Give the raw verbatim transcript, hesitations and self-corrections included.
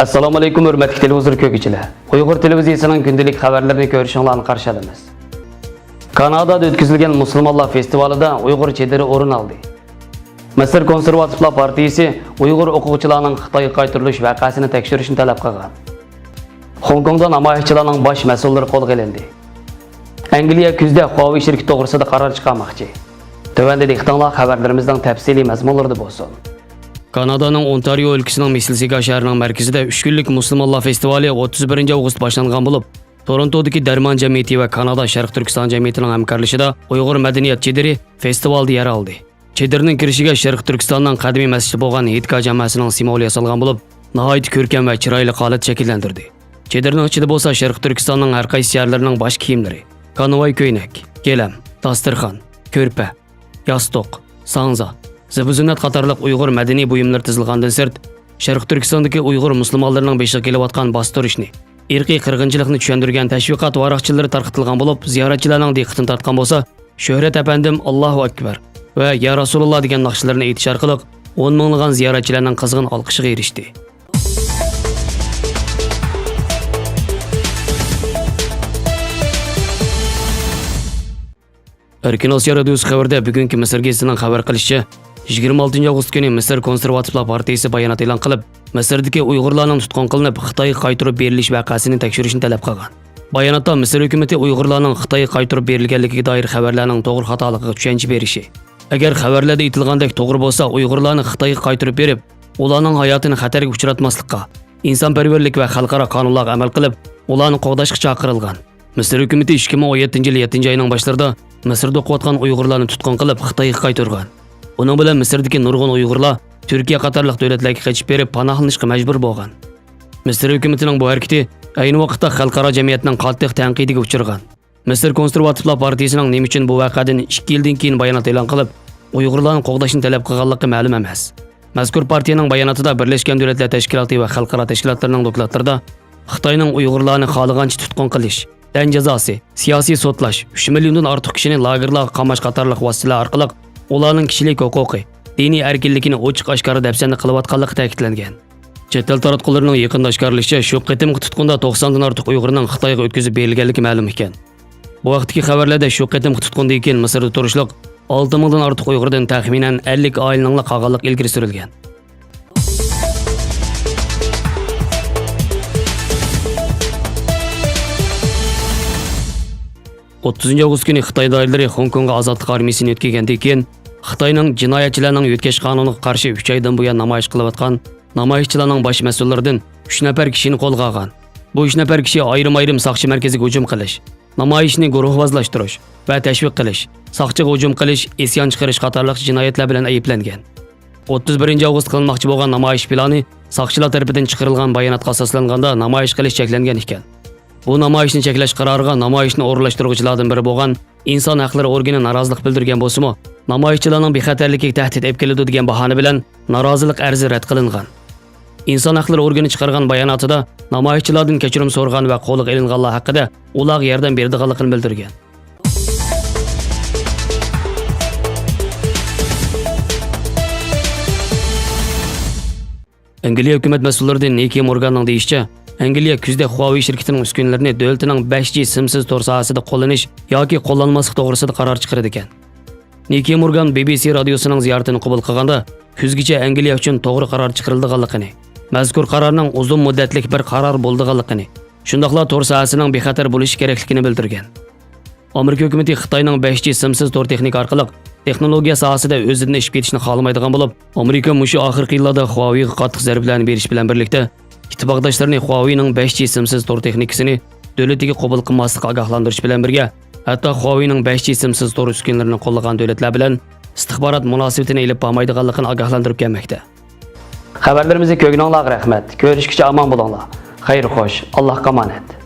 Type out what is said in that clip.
ئەسسالامۇئەلەيكۇم، ھۆرمەتلىك تېلېۋىزور كۆرگۈچىلەر. ئۇيغۇر تېلېۋىزىيىسىنىڭ كۈندىلىك خەۋەرلىرىنى كۆرۈشۈڭلارنى قارشى ئالىمىز. كانادادا ئۆتكۈزۈلگەن مۇسۇلمانلار فېستىۋالىدا ئۇيغۇر چېدىرى ئورۇن ئالدى. مىسىر كونسېرۋاتىپلار پارتىيىسى ئۇيغۇر ئوقۇغۇچىلارنىڭ خىتايغا قايتۇرۇلۇش ۋەقەسىنى تەكشۈرۈشنى تەلەپ قىلغان. خوڭكوڭدا نامايىشچىلارنىڭ باش مەسئۇللىرى قولغا ئېلىندى. ئەنگلىيە كۈزدە خۇاۋېي شىركىتى توغرىسىدا قارار چىقارماقچى. تۆۋەندە دىققىتىڭلار خەۋەرلىرىمىزنىڭ تەپسىلىي مەزمۇنلىرىدا بولسۇن. كانادانىڭ ئونتارىيو ئۆلكىسىنىڭ مىسسىسىگا شەھىرىنىڭ مەركىزىدە ئۈچ كۈنلۈك مۇسۇلمانلار فېستىۋالى ئوتتۇز بىرىنچى ئاۋغۇست باشلانغان بولۇپ، تورونتودىكى دەرمان جەمئىيىتى ۋە كانادا شەرقىي تۈركىستان جەمئىيىتىنىڭ ھەمكارلىشىدا ئۇيغۇر مەدەنىيەت چېدىرى فېستىۋالدا يەر ئالدى. چېدىرنىڭ كىرىشىگە شەرقىي تۈركىستاننىڭ قەدىمىي مەسچىتى بولغان ھېيتگاھ جاماسىنىڭ سىمۋولى ياسالغان بولۇپ، ناھايىتى كۆركەم ۋە چىرايلىق ھالەت شەكىللەندۈردى. چېدىرنىڭ ئىچىدە بولسا شەرقىي تۈركىستاننىڭ ھەر قايسى شەھەرلىرىنىڭ باش كىيىملىرى، كانۋاي كۆينەك، گىلەم، داستىرخان، كۆرپە، ياستۇق، ساڭزا، زىبۇ-زىننەت قاتارلىق ئۇيغۇر مەدەنىي بۇيۇملىرى تىزىلغاندىن سىرت، شەرقىي تۈركىستاندىكى ئۇيغۇر مۇسۇلمانلىرىنىڭ بېشىغا كېلىۋاتقان باستۇرۇشنى، ئىرقىي قىرغىنچىلىقنى چۈشەندۈرگەن تەشۋىقات ۋاراقچىلىرى تارقىتىلغان بولۇپ، زىيارەتچىلەرنىڭ دىققىتىنى تارتقان بولسا، شۆھرەت ئەپەندىم، ئاللاھۇ ئەكبەر ۋە يا رەسۇلۇللا دېگەن ناخشىلىرىنى ئېيتىش ئارقىلىق ئون مىڭلىغان زىيارەتچىلەرنىڭ قىزغىن ئالقىشىغا ئېرىشتى. ئەركىن ئاسىيا رادىيوسى خەۋىرىدە بۈگۈنكى مىسىر گېزىتىنىڭ خەۋەر قىلىشىچە، يىگىرمە ئالتىنچى ئاۋغۇست كۈنى مىسىر كونسېرۋاتىپلار پارتىيىسى بايانات ئېلان قىلىپ، مىسىردىكى ئۇيغۇرلارنىڭ تۇتقۇن قىلىنىپ، خىتايغا قايتۇرۇپ بېرىلىش ۋەقەسىنى تەكشۈرۈشنى تەلەپ قىلغان. باياناتتا مىسىر ھۆكۈمىتى ئۇيغۇرلارنىڭ خىتايغا قايتۇرۇپ بېرىلگەنلىكىگە دائىر خەۋەرلەرنىڭ توغرا خاتالىقىغا چۈشەنچە بېرىشى، ئەگەر خەۋەرلەردە ئېيتىلغاندەك توغرا بولسا، ئۇيغۇرلارنى خىتايغا قايتۇرۇپ بېرىپ، ئۇلارنىڭ ھاياتىنى خەتەرگە ئۇچراتماسلىققا، ئىنسانپەرۋەرلىك ۋە خەلقئارا قانۇنلارغا ئەمەل قىلىپ، ئۇلارنى قوغداشقا چاقىرىلغان. مىسىر ھۆكۈمىتى ئىككى مىڭ ئون يەتتىنچى يىل يەتتىنچى ئاينىڭ باشلىرىدا مىسىردا ئوقۇۋاتقان ئۇيغۇرلارنى تۇتقۇن قىلىپ، خىتايغا قايتۇرغان. ئۇنىڭ بىلەن مىسىردىكى نۇرغۇن ئۇيغۇرلار تۈركىيە قاتارلىق دۆلەتلەرگە قېچىپ بېرىپ، پاناھلىنىشقا مەجبۇر بولغان. مىسىر ھۆكۈمىتىنىڭ بۇ ھەرىكىتى ئەينى ۋاقىتتا خەلقئارا جەمئىيەتنىڭ قاتتىق تەنقىدىگە ئۇچرىغان. مىسىر كونسېرۋاتىپلار پارتىيىسىنىڭ نېمە ئۈچۈن بۇ ۋەقەدىن ئىككى يىلدىن كېيىن بايانات ئېلان قىلىپ، ئۇيغۇرلارنى قوغداشنى تەلەپ قىلغانلىقى مەلۇم ئەمەس. مەزكۇر پارتىيەنىڭ باياناتىدا بىرلەشكەن دۆلەتلەر تەشكىلاتى ۋە خەلقئارا تەشكىلاتلارنىڭ دوكلاتلىرىدا خىتاينىڭ ئۇيغۇرلارنى خالىغانچە تۇتقۇن قىلىش، تەن جازاسى، سىياسىي سوتلاش، ئۈچ مىليوندىن ئارتۇق كىشىنى لاگېرلارغا قاماش قاتارلىق ۋاسىتىلەر ئارقىلىق ئۇلارنىڭ كىشىلىك ھوقۇقى، دىنىي ئەركىنلىكىنى ئوچۇق-ئاشكارا دەپسەندە قىلىۋاتقانلىقى تەكىتلەنگەن. چەت ئەل تاراتقۇلىرىنىڭ يېقىندا ئاشكارىلىشىچە، شۇ قېتىمقى تۇتقۇندا توقساندىن ئارتۇق ئۇيغۇرنىڭ خىتايغا ئۆتكۈزۈپ بېرىلگەنلىكى مەلۇم ئىكەن. بۇ ھەقتىكى خەۋەرلەردە شۇ قېتىمقى تۇتقۇندىن كېيىن مىسىردا تۇرۇشلۇق ئالتە مىڭدىن ئارتۇق ئۇيغۇردىن تەخمىنەن ئەللىك ئائىلىنىڭلا قالغانلىقى ئىلگىرى سۈرۈلگەن. ئوتتۇزىنچى ئاۋغۇست كۈنى خىتاي دائىرىلىرى خوڭكوڭغا ئازادلىق ئارمىيىسىنى يۆتكىگەندىن كېيىن، خىتاينىڭ جىنايەتچىلەرنىڭ يۆتكەش قانۇنىغا قارشى ئۈچ ئايدىن بۇيان نامايىش قىلىۋاتقان نامايىشچىلارنىڭ باش مەسئۇللىرىدىن ئۈچ نەپەر كىشىنى قولغا ئالغان. بۇ ئۈچ نەپەر كىشى ئايرىم-ئايرىم ساقچى مەركىزىگە ھۇجۇم قىلىش، نامايىشنى گۇرۇھۋازلاشتۇرۇش ۋە تەشۋىق قىلىش، ساقچىغا ھۇجۇم قىلىش، ئىسيان چىقىرىش قاتارلىق جىنايەتلەر بىلەن ئەيىبلەنگەن. ئوتتۇز بىرىنچى ئاۋغۇست قىلىنماقچى بولغان نامايىش پىلانى ساقچىلار تەرىپىدىن چىقىرىلغان باياناتقا ئاساسلانغاندا نامايىش قىلىش چەكلەنگەن ئىكەن. بۇ نامايىشنى چەكلەش قارارىغا نامايىشنى ئورۇنلاشتۇرغۇچىلاردىن بىرى بولغان ئىنسان ھەقلىرى ئورگىنى نارازىلىق بىلدۈرگەن بولسىمۇ، نامايىشچىلارنىڭ بىخەتەرلىكىگە تەھدىت ئېلىپ كېلىدۇ دېگەن باھانە بىلەن نارازىلىق ئەرزى رەت قىلىنغان. ئىنسان ھەقلىرى ئورگىنى چىقارغان باياناتىدا نامايىشچىلاردىن كەچۈرۈم سورىغان ۋە قولغا ئېلىنغانلار ھەققىدە ئۇلارغا ياردەم بېرىدىغانلىقىنى بىلدۈرگەن. ئەنگلىيە ھۆكۈمەت مەسئۇللىرىدىن نىكى مورگاننىڭ دېيىشىچە، ئەنگلىيە كۈزدە خۇاۋېي شىركىتىنىڭ ئۈسكۈنىلىرىنى دۆلىتىنىڭ بەش جى سىمسىز تور ساھەسىدە قوللىنىش ياكى قوللانماسلىق توغرىسىدا قارار چىقىرىدىكەن. نىكى مورگان بى بى سى رادىيوسىنىڭ زىيارىتىنى قوبۇل قىلغاندا، كۈزگىچە ئەنگلىيە ئۈچۈن توغرا قارار چىقىرىلىدىغانلىقىنى، مەزكۇر قارارنىڭ ئۇزۇن مۇددەتلىك بىر قارار بولىدىغانلىقىنى، شۇنداقلا تور ساھەسىنىڭ بىخەتەر بولۇشى كېرەكلىكىنى بىلدۈرگەن. ئامېرىكا ھۆكۈمىتى خىتاينىڭ بەش جى سىمسىز تور تېخنىكا ئارقىلىق تېخنولوگىيە ساھەسىدە ئۆزىدىن ئېشىپ كېتىشنى خالىمايدىغان بولۇپ، ئامېرىكا مۇشۇ ئاخىرقى يىللاردا خۇاۋېيغا قاتتىق زەربىلەرنى بېرىش بىلەن بىرلىكتە، ئىتتىپاقداشلىرىنى خۇاۋېينىڭ بەش جى سىمسىز تور تېخنىكىسىنى دۆلىتىگە قوبۇل قىلماسلىققا ئاگاھلاندۇرۇش بىلەن بىرگە، ھەتتا خۇاۋېينىڭ بەش جى سىمسىز تور ئۈسكۈنىلىرىنى قوللىغان دۆلەتلەر بىلەن ئىستىخبارات مۇناسىۋىتىنى ئېلىپ بارمايدىغانلىقىنى ئاگاھلاندۇرۇپ كەلمەكتە. خەۋەرلىرىمىزنى كۆرگىنىڭلارغا رەھمەت. كۆرۈشكىچە ئامان بولۇڭلار. خەير خوش. ئاللاھقا ئامانەت.